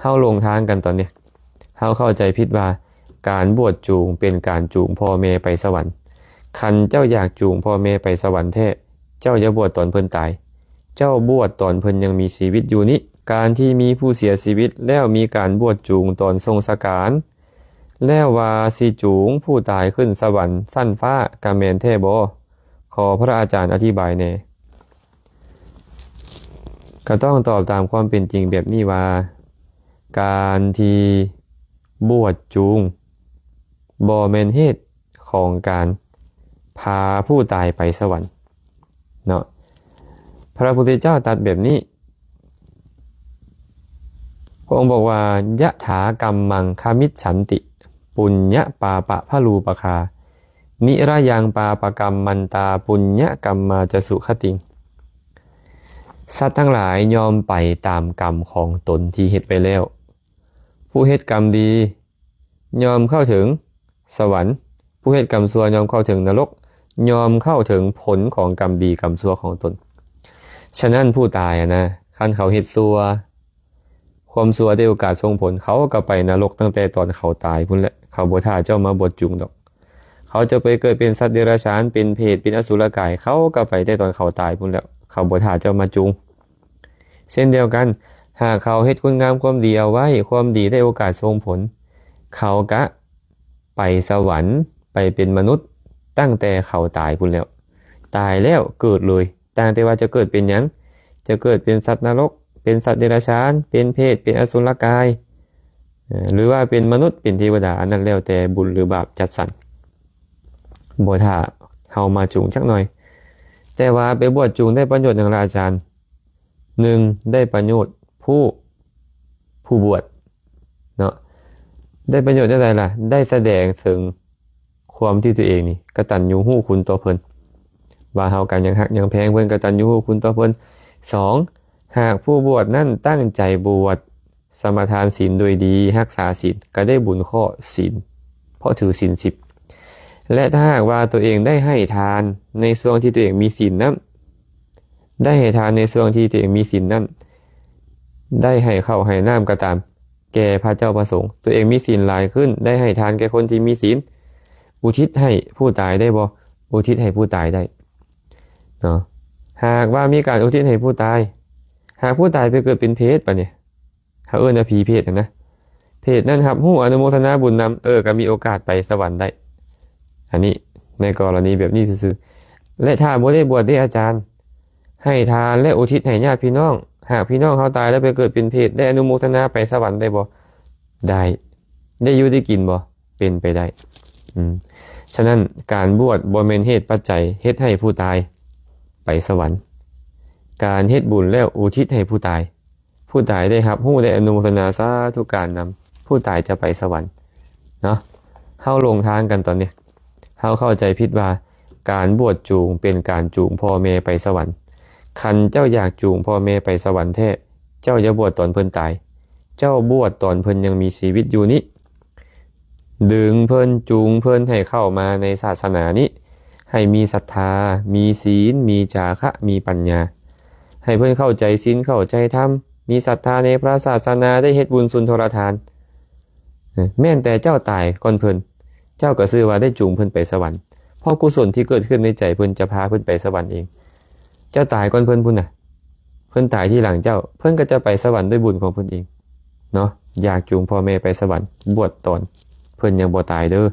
ເຮົາຫຼົງທາງກັນຕອນນີ້. ເຮົາເຂົ້າໃຈຜິດວ່າການບວດຈູງເປັນການຈູງພໍ່ແມ່ໄປສະຫວັນ. ຄັນເຈົ້າຢາກຈູງພໍ່ແມ່ໄປສະຫວັນແທ້, ເຈົ້າຢ່າບວດຕອນເພິ່ນຕາຍ. ເຈົ້າບວດຕອນເພິ່ນຍັງມີຊີວິດຢູ່ນີ້. ການທີ່ມີຜູ້ເສຍຊີວິດແລ້ວມີການບວດຈູງຕອນສົ່ງສະການ, ແລ້ວວ່າຊິຈູງຜູ້ຕາຍຂຶ້ນສະຫວັນຊັ້ນຟ້າ ກະແມ່ນແທ້ບໍ່? ຂໍພະອາຈານອະທິບາຍແດ່. ກໍຕ້ອງຕອບຕາມຄວາມເປັນຈິງແບບນີ້ວ່າ ການທີ່ບວດຈູງບໍ່ແມ່ນເຫດຂອງການພາຜູ້ຕາຍໄປສະຫວັນເນາະ. ພະພຸດທະເຈົ້າຕັດແບບນີ້, ພະອົງບອກວ່າ ຍະຖາກັມມັງຄະມິດສັນຕິ ປຸນຍະປາປະພະລູປະຄາ ນິຣະຍັງປາປະກັມມັນຕາ ປຸນຍະກັມມາຈະສຸຄະຕິງ. ສັດທັງຫຼາຍຍ່ອມໄປຕາມກຳຂອງຕົນທີ່ເຮັດໄວ້ແລ້ວ. ຜູ້ເຮັດກຳດີຍ່ອມເຂົ້າເຖິງສະຫວັນ, ຜູ້ເຮັດກຳຊົ່ວຍ່ອມເຂົ້າເຖິງນະລົກ, ຍ່ອມເຂົ້າເຖິງຜົນຂອງກຳດີກຳຊົ່ວຂອງຕົນ. ສະນັ້ນຜູ້ຕາຍຫັ້ນນະ, ຄັນເຂົາເຮັດຊົ່ວ, ຄວາມຊົ່ວໄດ້ໂອກາດສົ່ງຜົນ, ເຂົາກໍໄປນະລົກຕັ້ງແຕ່ຕອນເຂົາຕາຍພຸ້ນແຫຼະ. ເຂົາບໍ່ຖ້າເຈົ້າມາບວດຈູງດອກ. ເຂົາຈະໄປເກີດເປັນສັດເດຍລະສານ, ເປັນເປດ, ເປັນອະສຸລະກາຍ, ເຂົາກໍໄປແຕ່ຕອນເຂົາຕາຍພຸ້ນແລ້ວ. ເຂົາບໍ່ຖ້າເຈົ້າມາຈູງ. ເຊັ່ນດຽວກັນ, ຫາກເຂົາເຮັດຄຸນງາມຄວາມດີເອົາໄວ້, ຄວາມດີໄດ້ໂອກາດສົ່ງຜົນ, ເຂົາກະໄປສະຫວັນ, ໄປເປັນມະນຸດ, ຕັ້ງແຕ່ເຂົາຕາຍພຸ້ນແລ້ວ. ຕາຍແລ້ວເກີດເລີຍ. ຕ່າງແຕ່ວ່າຈະເກີດເປັນຫຍັງ, ຈະເກີດເປັນສັດນະລົກ, ເປັນສັດເດຍລະສານ, ເປັນເປດ, ເປັນອະສຸລະກາຍ, ເອີ ຫຼືວ່າເປັນມະນຸດ, ເປັນເທວະດາ, ອັນນັ້ນແລ້ວແຕ່ບຸນຫຼືບາບຈັດສັນ. ບໍ່ຖ້າເຮົາມາຈູງຈັກໜ່ອຍ. ແຕ່ວ່າໄປບວດຈູງໄດ້ປະໂຫຍດຫຍັງລະອາຈານ? ໜຶ່ງ ໄດ້ປະໂຫຍດຜູ້ ຜູ້ບວດເນາະ. ໄດ້ປະໂຫຍດແນວໃດລະ? ໄດ້ສະແດງເຖິງຄວາມທີ່ຕົວເອງນີ້ກະຕັນຍູຮູ້ຄຸນຕໍ່ເພິ່ນ, ວ່າເຮົາກະຍັງຮັກຍັງແພງເພິ່ນ, ກະຕັນຍູຮູ້ຄຸນຕໍ່ເພິ່ນ. ສອງ ຫາກຜູ້ບວດນັ້ນຕັ້ງໃຈບວດ ສະມາທານສິນໂດຍດີ, ຮັກສາສິນ, ກະໄດ້ບຸນຂໍ້ສິນ ເພາະຖືສິນສິບ. ແລະ ຖ້າຫາກວ່າຕົວເອງໄດ້ໃຫ້ທານໃນຊ່ວງທີ່ຕົວເອງມີສິນນັ້ນ, ໄດ້ໃຫ້ທານໃນຊ່ວງທີ່ຕົວເອງມີສິນນັ້ນ, ໄດ້ໃຫ້ເຂົ້າໃຫ້ນ້ຳກໍຕາມ ແກ່ພະເຈົ້າພະສົງ, ຕົວເອງມີສິນຫຼາຍຂຶ້ນ, ໄດ້ໃຫ້ທານແກ່ຄົນທີ່ມີສິນ, ອຸທິດໃຫ້ຜູ້ຕາຍໄດ້ບໍ່? ອຸທິດໃຫ້ຜູ້ຕາຍໄດ້ເນາະ. ຫາກວ່າມີການອຸທິດໃຫ້ຜູ້ຕາຍ, ຫາກຜູ້ຕາຍໄປເກີດເປັນເປດບາດນີ້, ເຂົາເອີ້ນວ່າຜີເປດຫັ້ນນະ, ເປດນັ້ນຮັບຮູ້ອະນຸໂມທະນາບຸນນຳ, ເອີ ກໍມີໂອກາດໄປສະຫວັນໄດ້. ອັນນີ້ໃນກໍລະນີແບບນີ້ຊື່ໆ. ແລະ ຖ້າບໍ່ໄດ້ບວດເດ້ອາຈານ, ໃຫ້ທານ ແລະ ອຸທິດໃຫ້ຍາດພີ່ນ້ອງ, ຫາກພີ່ນ້ອງເຮົາຕາຍແລ້ວໄປເກີດເປັນເປດ, ໄດ້ອະນຸໂມທະນາໄປສະຫວັນໄດ້ບໍ່? ໄດ້. ໄດ້ຢູ່ໄດ້ກິນບໍ່? ເປັນໄປໄດ້. ອືມ ສະນັ້ນ ການບວດບໍ່ແມ່ນເຫດປັດໄຈເຮັດໃຫ້ຜູ້ຕາຍໄປສະຫວັນ. ການເຮັດບຸນແລ້ວອຸທິດໃຫ້ຜູ້ຕາຍ, ຜູ້ຕາຍໄດ້ຮັບຮູ້ ໄດ້ອະນຸໂມທະນາສາທຸການນຳ, ຜູ້ຕາຍຈະໄປສະຫວັນເນາະ. ເຮົາຫຼົງທາງກັນຕອນນີ້. ເຮົາເຂົ້າໃຈຜິດວ່າການບວດຈູງເປັນການຈູງພໍ່ແມ່ໄປສະຫວັນ. ຄັນເຈົ້າຢາກຈູງພໍ່ແມ່ໄປສະຫວັນແທ້, ເຈົ້າຢ່າບວດຕອນເພິ່ນຕາຍ. ເຈົ້າບວດຕອນເພິ່ນຍັງມີຊີວິດຢູ່ນີ້. ດຶງເພິ່ນ, ຈູງເພິ່ນໃຫ້ເຂົ້າມາໃນສາສະໜານີ້, ໃຫ້ມີສັດທາ, ມີສິນ, ມີຈາຄະ, ມີປັນຍາ. ໃຫ້ເພິ່ນເຂົ້າໃຈສິນ, ເຂົ້າໃຈທຳ, ມີສັດທາໃນພະສາສະໜາ, ໄດ້ເຮັດບຸນສຸນທົລະທານ. ແມ່ນແຕ່ເຈົ້າຕາຍກ່ອນເພິ່ນ, ເຈົ້າກໍຊື່ວ່າໄດ້ຈູງເພິ່ນໄປສະຫວັນ, ເພາະກຸສົນທີ່ເກີດຂຶ້ນໃນໃຈເພິ່ນຈະພາເພິ່ນໄປສະຫວັນເອງ. ເຈົ້າຕາຍກ່ອນເພິ່ນພຸ້ນນະ, ເພິ່ນຕາຍທີຫຼັງເຈົ້າ, ເພິ່ນກໍຈະໄປສະຫວັນດ້ວຍບຸນຂອງເພິ່ນເອງເນາະ. ຢາກຈູງພໍ່ແມ່ໄປສະຫວັນ, ບວດຕອນເພິ່ນຍັງບໍ່ຕາຍເດີ້.